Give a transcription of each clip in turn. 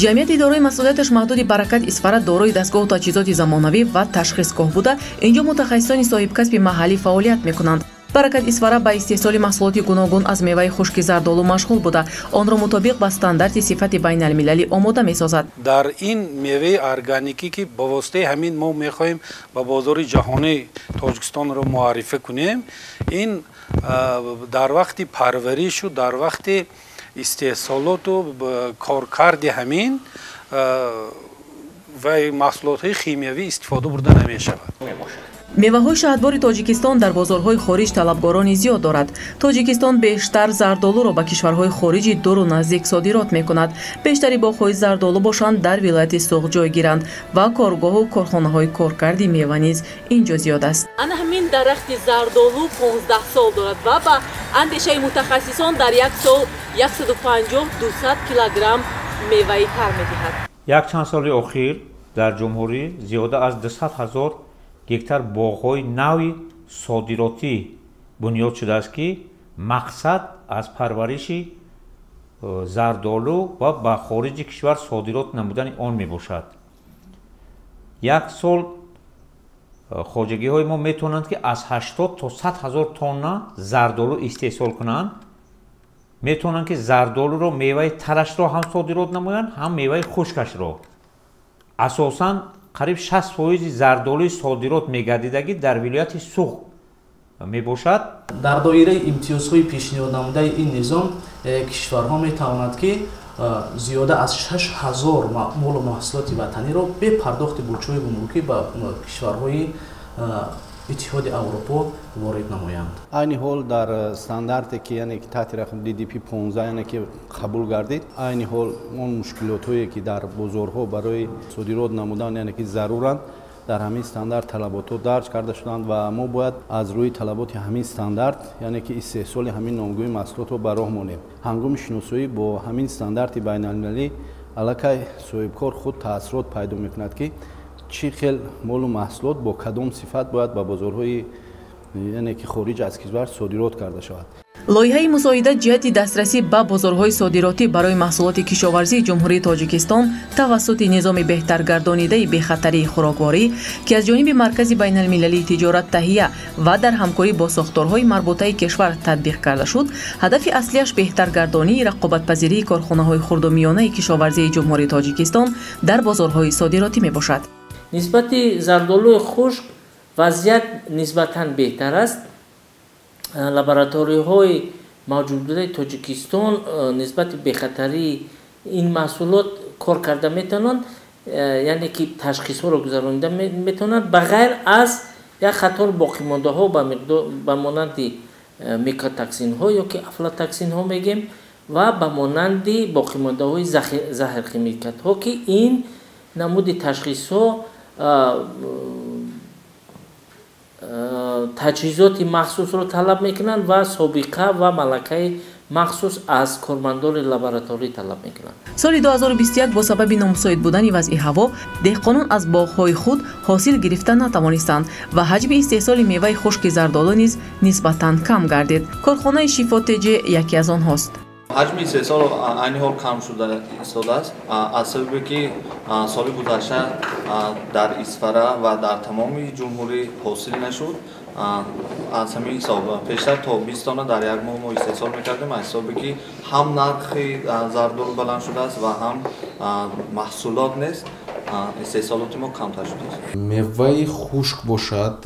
Ҷамъияти дорои масъулияташ маҳдуди «Баракат Исфара» дорои дастгоҳу таҷҳизоти замонавӣ ва ташхисгоҳ буда, инҷо мутахассисони соҳибкасби маҳаллӣ фаъолият мекунанд. «Баракат Исфара» ба истеҳсоли маҳсулоти гуногун аз меваи хушки зардолу машғул буда, онро мутобиқ ба стандарти сифати байналмилалӣ омода месозад. Дар ин меваи органикӣ, ки ба воситаи ҳамин мо мехоҳем ба бозори ҷаҳонӣ Тоҷикистонро муаррифӣ кунем, ин дар вақти парваришу дар вақти истеҳсолоту коркарди ҳамин ва маҳсулотҳои химиявӣ истифода бурда намешавад. Меваҳои шаҳдбори Тоҷикистон дар бозорҳои хориҷ талабгорони зиёд дорад. Тоҷикистон бештар зардолуро ба кишварҳои хориҷи дуру наздик содирот мекунад. Бештари боғҳои зардолу бошанд, дар вилояти Суғд ҷойгиранд ва коргоҳу корхонаҳои коркарди мева низ ин ҷо зиёд аст. Ана ҳамин дарахти зардолу 15 сол дорад ва ба андешаи мутахассисон дар як сол 150-200 килограмм меваи тар медиҳад. Якчанд соли охир дар ҷумҳурӣ зиёда аз 200 ҳазор гектар боғҳои нави содиротӣ бунёд шудааст, ки мақсад аз парвариши зардолу ва ба хориҷи кишвар содирот намудани он мебошад. Як сол хоҷагиҳои мо метавонанд, ки аз 80 то 100 ҳазор тонна зардолу истеҳсол кунанд. Метавонанд, ки зардолуро, меваи тарашро ҳам содирот намоянд, ҳам меваи хушкашро. Асосан қариб 60% зардолуи содирот мегардидагӣ дар вилояти Суғд мебошад. Дар доираи имтиёзҳои пешниҳоднамудаи ин низом кишварҳо метавонанд, ки зиёда аз 6000 молу маҳсулоти ватаниро бе пардохти буҷҳои гумрукӣ ба кишварҳои Иттиҳоди Аврупо ворид намоянд. Айни ҳол дар стандарте, ки, яъне ки таҳти рақами ДДП 15, яъне ки қабул гардид, айни ҳол он мушкилотҳое, ки дар бозорҳо барои содирот намудан, яъне ки заруранд, дар ҳамин стандарт талаботҳо дарҷ карда шуданд ва мо бояд аз рӯи талаботи ҳамин стандарт, яъне ки истеҳсоли ҳамин номгӯи маҳсулотро ба роҳ монем. Ҳангоми шиносоӣ бо ҳамин стандарти байналмилалӣ аллакай соҳибкор худ таассурот пайдо мекунад, ки чӣ хел молу маҳсулот бо кадом сифат бояд ба бозорҳои, яъне ки хориҷ аз кишвар содирот карда шавад. Лоиҳаи мусоидат ҷиҳати дастрасӣ ба бозорҳои содиротӣ барои маҳсулоти кишоварзии Ҷумҳурии Тоҷикистон тавассути низоми беҳтаргардонидаи бехатарии хӯрокворӣ, ки аз ҷониби Маркази байналмилалии тиҷорат таҳия ва дар ҳамкорӣ бо сохторҳои марбутаи кишвар татбиқ карда шуд, ҳадафи аслиаш беҳтаргардонии рақобатпазирии корхонаҳои хурду миёнаи кишоварзии Ҷумҳурии Тоҷикистон дар бозорҳои содиротӣ мебошад. Нисбати зардолуи хушк вазъият нисбатан беҳтар аст. Лабораторияҳои мавҷудбудаи Тоҷикистон нисбати бехатарии ин маҳсулот кор карда метавонанд, яъне ки ташхисҳоро гузаронида метавонанд, ба ғайр аз як қатор боқимондаҳо, ба монанди микотоксинҳо ё ки афлатоксинҳо мегем ва ба монанди боқимондаҳои заҳрхимикатҳо, ки ин намуди ташхисҳо таҷҳизоти махсусро талаб мекунанд ва собиқа ва малакаи махсус аз кормандони лабораторӣ талаб мекунанд. Соли 2021 бо сабаби номусоид будани вазъи ҳаво деҳқонон аз боғҳои худ ҳосил гирифта натавонистанд ва ҳаҷми истеҳсоли меваи хушки зардолу низ нисбатан кам гардид. Корхонаи «Шифо ТЖ» яке аз онҳост. Ҳаҷми истеҳсол айни ҳол кам шуда истодааст, аз сабабе ки соли гузашта дар Исфара ва дар тамоми ҷумҳурӣ ҳосил нашуд. Аз ҳамин ҳисоб пештар то 20 тонна дар як моҳ мо истеҳсол мекардем. Аз ҳисобе ки ҳам нархи зардолу баланд шудааст ва ҳам маҳсулот нест, истеҳсолоти мо камтар шудааст. Меваи хушк бошад,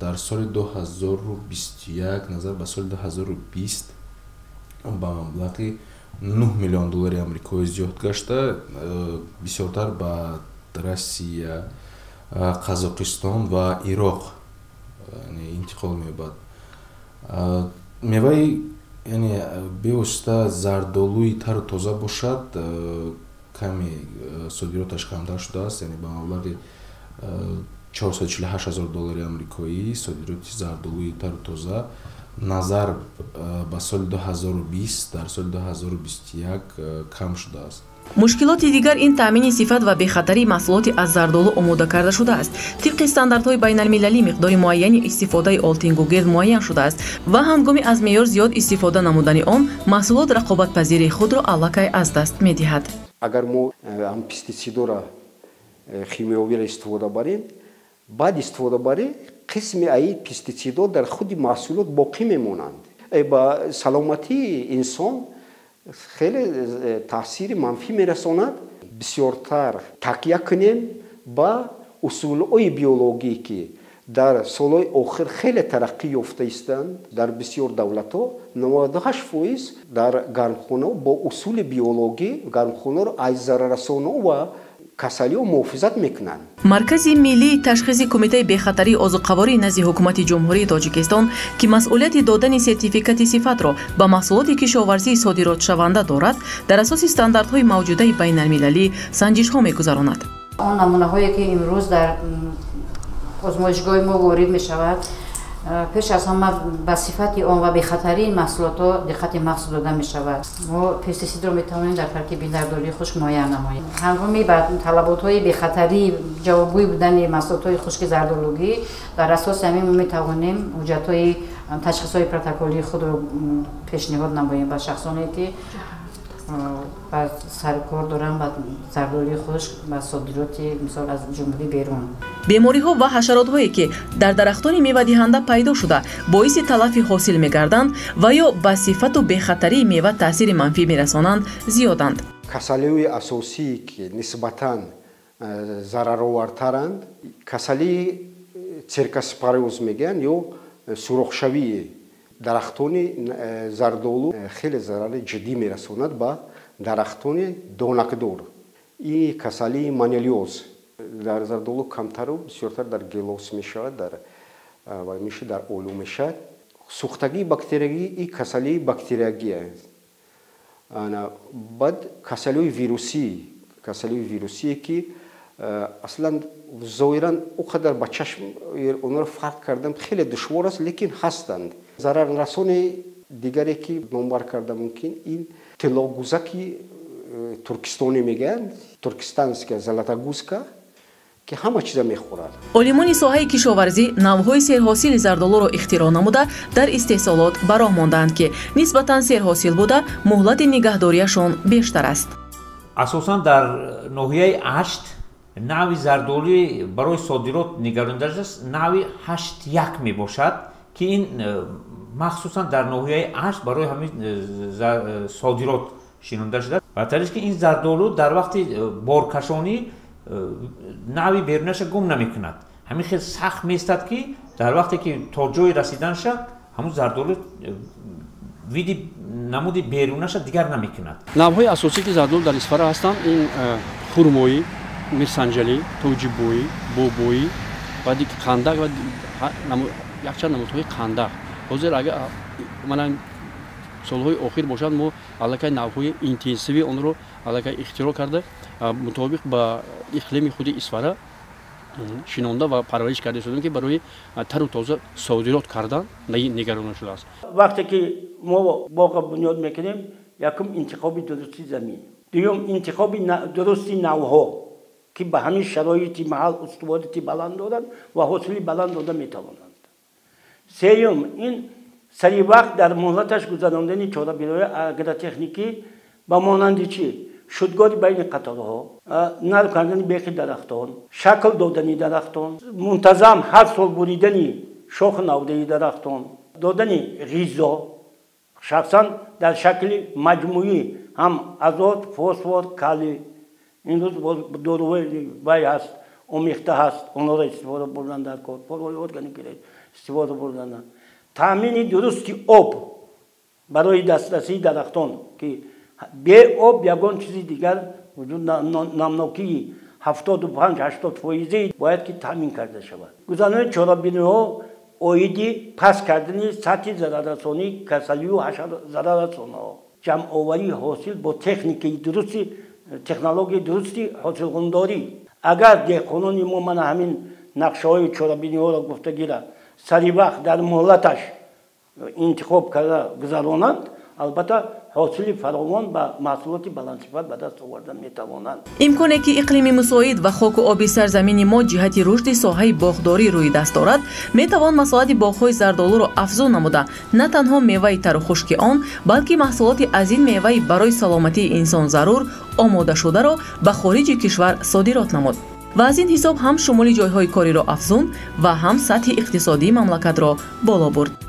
дар соли 2021 назар ба соли 2020 ба маблағи 9 миллион доллари амрикоӣ зиёд гашта, бисёртар ба Россия, Қазоқистон ва Ироқ интиқол меёбад. Меваи, яъне бевосита зардолуи тару тоза бошад, каме содироташ камтар шудааст, яъне ба маблағи 448 ҳазор доллари амрикоӣ содироти зардолуи тару тоза назар ба соли 2020 дар соли 2021 кам шудааст. Мушкилоти дигар ин таъмини сифат ва бехатарии маҳсулоти аз зардолу омода карда шудааст. Тибқи стандартҳои байналмилалӣ миқдори муайяни истифодаи олтингугирд муайян шудааст ва ҳангоми аз меъёр зиёд истифода намудани он маҳсулот рақобатпазирии худро аллакай аз даст медиҳад. Агар мо ҳам пеститсидора химиёвиро истифода барем, баъд истифода барем, қисми аи пеститсидо дар худи маҳсулот боқӣ мемонанд. Ба саломатии инсон хеле таъсири манфӣ мерасонад. Бисёртар такя кунем ба усулҳои биологӣ, ки дар солҳои охир хеле тараққӣ ёфта истанд. Дар бисёр давлатҳо 98% дар гармхонаҳо бо усули биологӣ гармхонаро аз зараррасонҳо ва касалиҳо муҳофизат мекунанд. Маркази миллии ташхиси Кумитаи бехатарии озуқаворӣ назди Ҳукумати Ҷумҳурии Тоҷикистон, ки масъулияти додани сертификати сифатро ба маҳсулоти кишоварзии содиротшаванда дорад, дар асоси стандартҳои мавҷудаи байналмилалӣ санҷишҳо мегузаронад. Он намунаҳое, ки имрӯз дар озмоишгоҳи мо ворид мешавад, пеш аз ҳама ба сифати он ва бехатарии маҳсулотҳо диққати махсус дода мешавад. Мо пестисидро метавонем дар таркиби зардолуи хушк муайян намоем. Ҳангоми ба талаботҳои бехатарии ҷавобгӯй будани маҳсулотҳои хушки зардолугӣ, дар асоси ҳамин мо метавонем ҳуҷҷатҳои ташхисҳои протоколии худро пешниҳод намоем ба шахсоне, ки ба саркор доранд ба зардолуи хушк ба содироти, мисол, аз ҷумҳурӣ берун. Бемориҳо ва ҳашаротҳое, ки дар дарахтони мевадиҳанда пайдо шуда, боиси талафи ҳосил мегарданд ва ё ба сифату бехатарии мева таъсири манфӣ мерасонанд, зиёданд. Касалиҳои асосие, ки нисбатан зараровартаранд, касалии церкоспороз мегӯянд ё сурохшавии дарахтони зардолу хеле зарари ҷиддӣ мерасонад ба дарахтони донакдор. Ин касалии манелиоз дар зардолу камтару бисёртар дар гелос мешавад, дар меша дар олу мешавад. Сӯхтагии бактериягӣ и касалии бактериягӣ. Баъд касалиҳои вирусӣ, касалиҳои вирусие, ки аслан зоҳиран о қадар ба чашм онро фарқ кардан хеле душвор аст, лекин ҳастанд. Зараррасони дигаре, ки номбар карда мумкин, ин тиллогузаки туркистонӣ мегӯянд, туркистанская золотогузка, ки ҳама чиза мехӯрад. Олимони соҳаи кишоварзӣ навъҳои серҳосили зардолуро ихтироъ намуда, дар истеҳсолот ба роҳ мондаанд, ки нисбатан серҳосил буда, муҳлати нигаҳдориашон бештар аст. Асосан дар ноҳияи Ашт нави зардолуи барои содирот нигаронида шудааст, нави 8.1 мебошад, ки ин махсусан дар ноҳияи Ашт барои ҳамин содирот шинонда шудааст. Ва тарист, ки ин зардолу дар вақти боркашонӣ нави берунаша гум намекунад, ҳамин хел сахт меистад, ки дар вақте ки то ҷои расиданша ҳамун зардолу види намуди берунаша дигар намекунад. Навъҳои асосие, ки зардолу дар Исфара ҳастанд, ин хурмоӣ, мирсанҷалӣ, тоҷибоӣ, бобоӣ ва қандак ва якчанд намудҳои қандақ. Ҳозир агар мана солҳои охир бошад, мо аллакай навъҳои интенсивии онро аллакай ихтироъ карда, мутобиқ ба иқлими худи Исфара шинонда ва парвариш карда истодем, ки барои тару тоза содирот кардан нигаронда шудааст. Вақте ки мо боға бунёд мекунем, якум интихоби дурусти замин, дуюм интихоби дурусти навъҳо, ки ба ҳамин шароити маҳал устуворияти баланд доранд ва ҳосили баланд дода метавонанд, сеюм ин сари вақт дар муҳлаташ гузарондани чорабиниҳои агротехникӣ, ба монанди чӣ? Шудгори байни қаторҳо, нарм кардани бехи дарахтон, шакл додани дарахтон, мунтазам ҳар сол буридани шоху навдаи дарахтон, додани ғизо, шахсан дар шакли маҷмӯӣ ҳам азот, фосфор, калий. Имрӯз доруҳои вай ҳаст, омехта ҳаст, онҳоро истифода бурдан дар кор, порҳои органикиро истифода бурдан, таъмини дурусти об барои дастрасии дарахтон, ки бе об ягон чизи дигар вуҷуд, намнокии 75-80 фоизӣ бояд ки таъмин карда шавад. Гузарони чорабиниҳо оиди паст кардани сатҳи зараррасонии касалию зараррасонҳо, ҷамъоварии ҳосил бо техникаи дурусти, технологияи дурусти ҳосилхундорӣ. Агар деҳқонони мо мана ҳамин нақшаҳои чорабиниҳоро гуфтагира сари вақт дар муҳлаташ интихоб карда гузаронанд, Албатта, ҳосили фаровон ба маҳсулоти баландсифат ба даст овардан метавонанд. Имконе ки иқлими мусоид ва хоку оби сарзамини мо ҷиҳати рушди соҳаи боғдорӣ рӯи даст дорад, метавон масоҳати боғҳои зардолуро афзун намуда, на танҳо меваи тару хушки он, балки маҳсулоти аз ин меваи барои саломатии инсон зарур омодашударо ба хориҷи кишвар содирот намуд ва аз ин ҳисоб ҳам шумули ҷойҳои кориро афзун ва ҳам сатҳи иқтисодии мамлакатро боло бурд.